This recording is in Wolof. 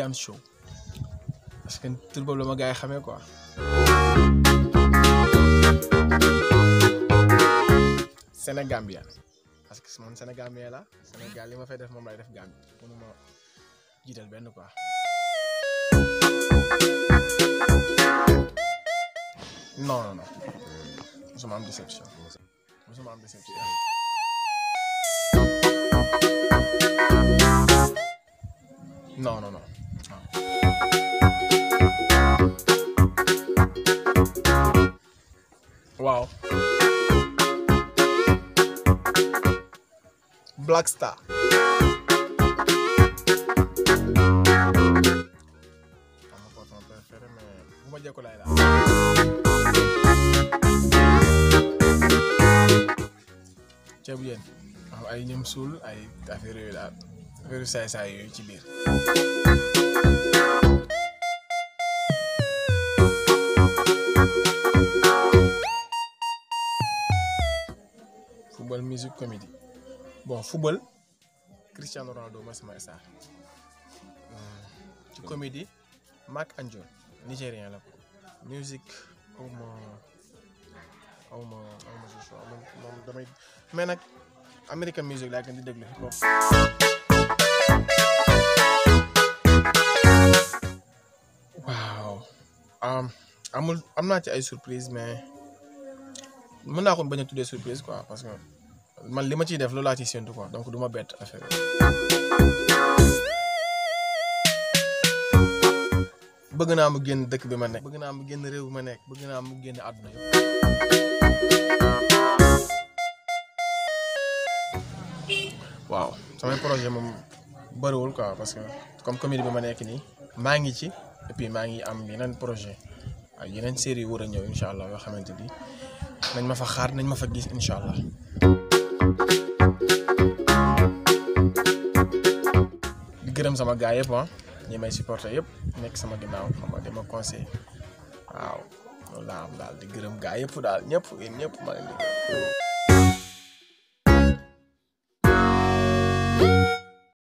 Tijiane show parce que tur boobu la ma gars yi xamee quoi. Sénégambien parce que man Sénégambien la Sénégal li ma fay def moom lay def Gambie mënuma jiital benn quoi. non musuma am déception. non. waaw. Black Star. ama portant préféré mais bu ma jekku lay la. ceebu yéen am ay ñëm suul ay affaire yooyu daal affaire saay yooyu ci biir. football musique comédie bon football Cristiano Ronaldo mooy sama star. ci comédie Marc Anjon nigérien la ko. musique aw ma choix moom damay mais nag American music laa gën di déglu hip hop. waaw am naa ci ay surprise mais mën naa ko bañ a tuddee surprise quoi parce que man li ma ciy def loolu laa ciy séntu quoi donc du ma bett affaire bëgg naa mu génn dëkk bi ma nekk. bëgg naa mu génn réew bi ma nekk. bëgg naa mu génn àdduna yëpp. waaw samay projet moom bëriwul quoi parce que comme comédie bi ma nekk nii maa ngi ci et puis maa ngi am yeneen projet ak yeneen série yu war a ñëw incha allah yoo xamante ni nañ ma fa xaar nañ ma fa gis incha allah. di gërëm sama gars yëpp ñi may supporter yëpp nekk sama ginnaaw xam nga dama conseil waaw loolu laa am daal di gërëm gars yëpp daal ñëpp maa ngi